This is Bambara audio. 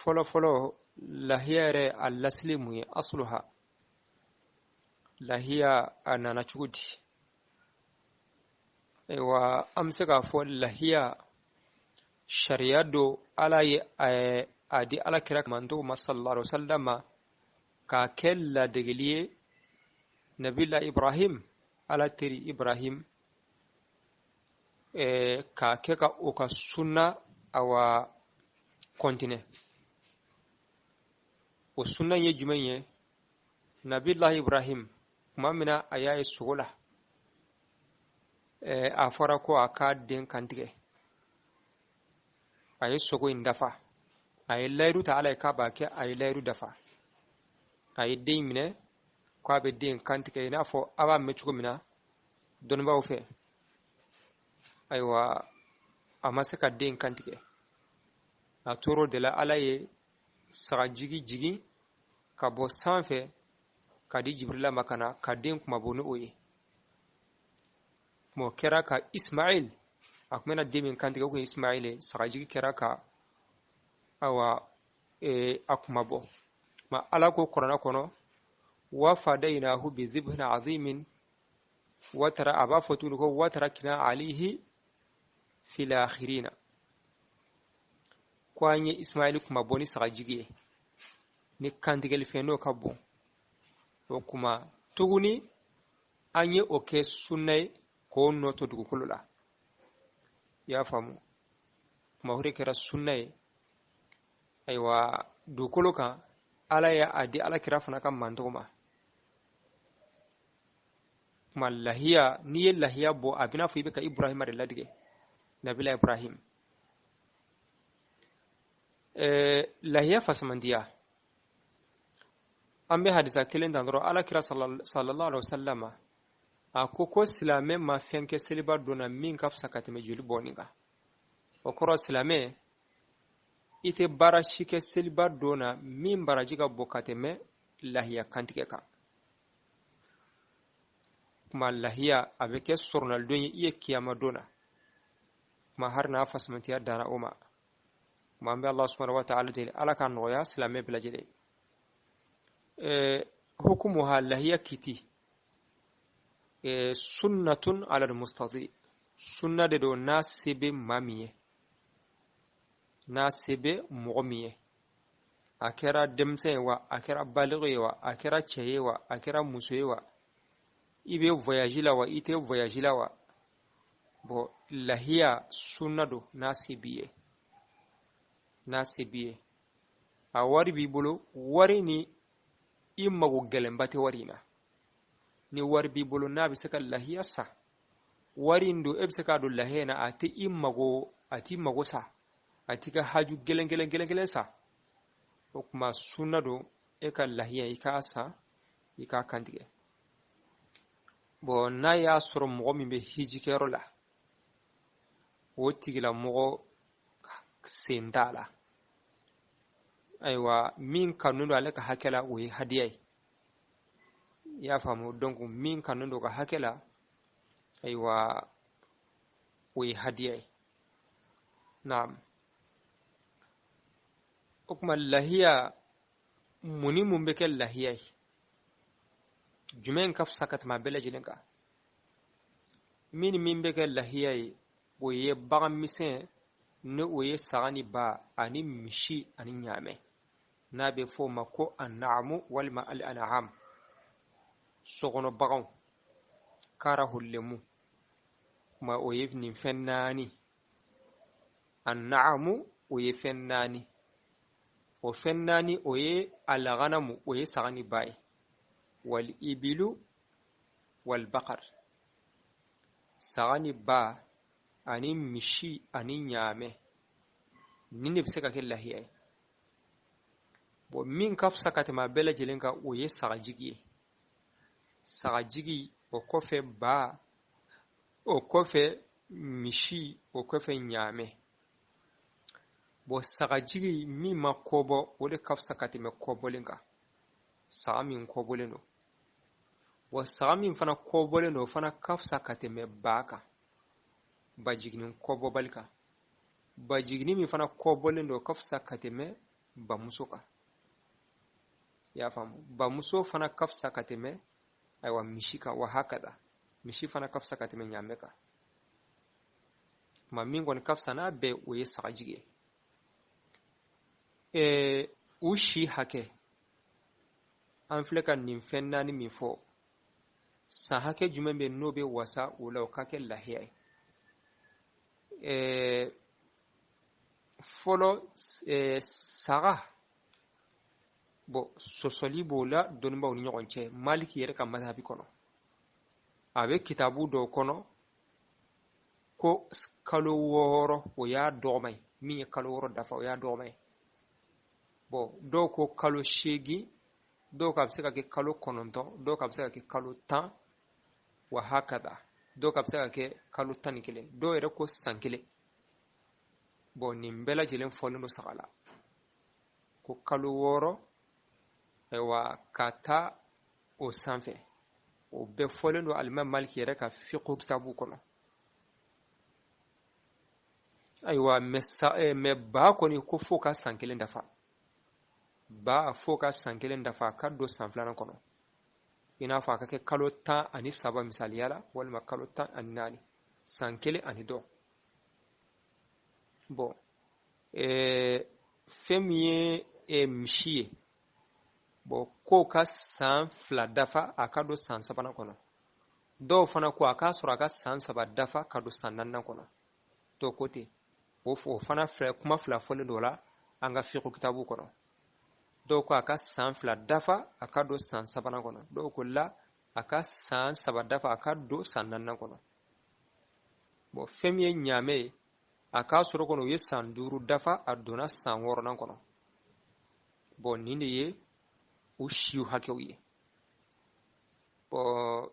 Fɔlɔ fɔlɔ, lahiya yɛrɛ a lasili mun ye? Asluha, lahiya a nana cogo di? Ayiwa, an bɛ se k'a fɔ lahiya sariya don. Ala ye a di Ala kira mantɔn ma sallallahu alaihi wasallam k'a kɛ ladegeli ye Nabila Ibrahim, Ala teri Ibrahim, k'a kɛ ka o ka sunna awa kɔntinɛ. O sunna ye jumɛn ye? Nabila Ibrahim, tuma min na a y'a ye sogo la, a fɔra ko a k'a den kantigɛ, a ye sogo in dafa. A ye layidu ta Ala ye k'a b'a kɛ. A ye layidu dafa, a ye den minɛ k'a bɛ den kantigɛ, i n'a fɔ a b'a mɛn cogo min na dɔnnibaaw fɛ. Ayiwa, a ma se ka den kantigɛ. A tor'o de la, Ala ye sagajigi jigin ka bɔ sanfɛ ka di Jibirila ma ka na ka den kunmabɔ ni o ye. O kɛra ka Ismail, a tun bɛna den min kantigɛ, o kun ye Ismail ye. Sagajigi kɛra ka awa a kunmabɔ. Ma Ala ko Kuranɛ kɔnɔ: wa fadaynahu bi dhibhin azimin. Watara, a b'a fɔ tuguni ko watarakina alayhi fil akhirina, ko an ye Ismail kunmabɔ ni sagajigi ye, ni kantigɛli fɛn n'o ka bon. O kuma tuguni, an ye o kɛ sunna ye k'o nɔ to dugukolo la. I y'a faamu? Kuma o de kɛra sunna ye ayiwa dugukolo kan. Ala ye a di Ala kira fana ka mantɔgɔ ma. Kuma lahiya, n'i ye lahiya bɔ, a bɛna fɔ i bɛ ka Ibrahima de ladige, Nabila Ibrahim. Lahiya fasamandiya, an bɛ hadisa kelen dan dɔrɔn. Ala kira sallallahu alaihi wasallam a ko ko silamɛ ma fɛn kɛ seliba don na min ka fisa ka tɛmɛ joli bɔnni kan. O kɔrɔ, silamɛ, i tɛ baara si kɛ seliba don na min baraji ka bon ka tɛmɛ lahiya kantigɛ kan. Kuma lahiya a bɛ kɛ sɔrɔnalidon ye i ye kiyama don na. Kuma hari n'a fasamantiya danna o ma. Kuma an bɛ Allah subhanahu wa ta'ala deli, Ala k'a nɔgɔya silamɛ bɛɛ lajɛlen. Hukumuha, lahiya kiti, sunnatun ala mustati, sunna de don n'a se bɛ maa min ye, n'a se bɛ mɔgɔ min ye. A kɛra denmisɛn ye wa, a kɛra baligi ye wa, a kɛra cɛ ye wa, a kɛra muso ye wa, i bɛ voyage la wa, i tɛ voyage la wa, bon, lahiya sunna don n'a se b'i ye, n'a se b'i ye. A wari b'i bolo, wari ni i mago gɛlɛnba tɛ wari in na. Ni wari b'i bolo n'a bɛ se ka lahiya san, wari in don e bɛ se k'a don lahiya in na, a tɛ i mago, a t'i mago sa, a t'i ka haju gɛlɛn gɛlɛn gɛlɛn gɛlɛn sa, o tuma sunna don e ka lahiya i k'a san, i k'a kantigɛ. Bon, n'a y'a sɔrɔ mɔgɔ min bɛ hijikɛyɔrɔ la, o tigilamɔgɔ sen t'a la. Ayiwa, min kanu don ale ka hakɛ la, o ye hadiya ye. I y'a faamu? Donc min kanu don ka hakɛ la, ayiwa, o ye hadiya ye. Naam. O tuma lahiya, mun ni mun bɛ kɛ lahiya ye? Jumɛn ka fisa ka tɛmɛ a bɛɛ lajɛlen kan? Min ni min bɛ kɛ lahiya ye, o ye bagan misɛn, ni o ye saga ni ba ani misi ani ɲaamɛ, n'a bɛ fɔ o ma ko anaamu walima al an'am, sokɔnɔ baganw kara hollemu. Kuma o ye nin fɛn naani. Anaamu, o ye fɛn naani. O fɛn naani, o ye alghanamu, o ye saga ni ba ye, wal ibilu wal bakar, saga ni ba ani misi ani ɲaamɛ. Nin de bɛ se ka kɛ lahiya ye. Bon, min ka fisa ka tɛmɛ a bɛɛ lajɛlen kan, o ye sagajigi ye. Sagajigi, o kɔfɛ ba, o kɔfɛ misi, o kɔfɛ ɲaamɛ. Bon, sagajigi min ma kɔbɔ, o de ka fisa ka tɛmɛ kɔbɔlen kan, saga min kɔbɔlen don. Wa saga min fana kɔbɔlen don, o fana ka fisa ka tɛmɛ ba kan, bajiginin kɔbɔbali kan. Bajiginin min fana kɔbɔlen don, o ka fisa ka tɛmɛ bamuso kan. I y'a faamu, bamuso fana ka fisa ka tɛmɛ ayiwa misi kan, wa hakada misi fana ka fisa ka tɛmɛ ɲaamɛ kan. Tuma min kɔni ka fisa n'a bɛɛ, o ye sagajigi ye. U si hakɛ, an filɛ ka nin fɛn naani min fɔ, san hakɛ jumɛn bɛ n'o bɛ wasa o la o ka kɛ lahiya ye? Fɔlɔ, saga, bɔn sɔsɔli b'o la dɔnnibaaw ni ɲɔgɔn cɛ. Maliki yɛrɛ ka mazhabi kɔnɔ, a bɛ kitabu dɔw kɔnɔ ko kalo 6, o y'a dɔgɔma ye. Min ye kalo 6 dafa, o y'a dɔgɔma ye. Bɔn dɔw ko kalo 8, dɔw ko a bɛ se ka kɛ kalo 9, dɔw ko a bɛ se ka kɛ kalo 10, wa hakada dɔw ko a bɛ se ka kɛ kalo 11, dɔw yɛrɛ ko san 1. Bɔn nin bɛɛ lajɛlen fɔlen don saga la ko kalo 6, ayiwa, ka taa o sanfɛ. O bɛɛ fɔlen don alimami Maliki yɛrɛ ka fiqhu kitabu kɔnɔ. Ayiwa, mɛ ba kɔni ko fo ka san 1 dafa, ba fo ka san 1 dafa ka don san 2nan kɔnɔ, i n'a fɔ a ka kɛ kalo 13 misaliya la, walima kalo 14, san 1 ani dɔ. Bɔn fɛn min ye misi ye, bɔn k'o ka san 2 dafa a ka don san 3nan kɔnɔ. Dɔw fana ko a k'a sɔrɔ a ka san 3 dafa ka don san 4nan kɔnɔ. Dɔw ko ten. O fana filɛ, kuma fila fɔlen dɔ la an ka fiqhu kitabu kɔnɔ. Dɔw ko a ka san 2 dafa a ka don san 3nan kɔnɔ, dɔw ko la, a ka san 3 dafa a ka don san 4nan kɔnɔ. Bɔn fɛn min ye ɲaamɛ ye, a k'a sɔrɔ kɔnɔ o ye san 5 dafa, a donna san 6nan kɔnɔ. Bɔn nin de ye u siw hakɛw ye. Bɔn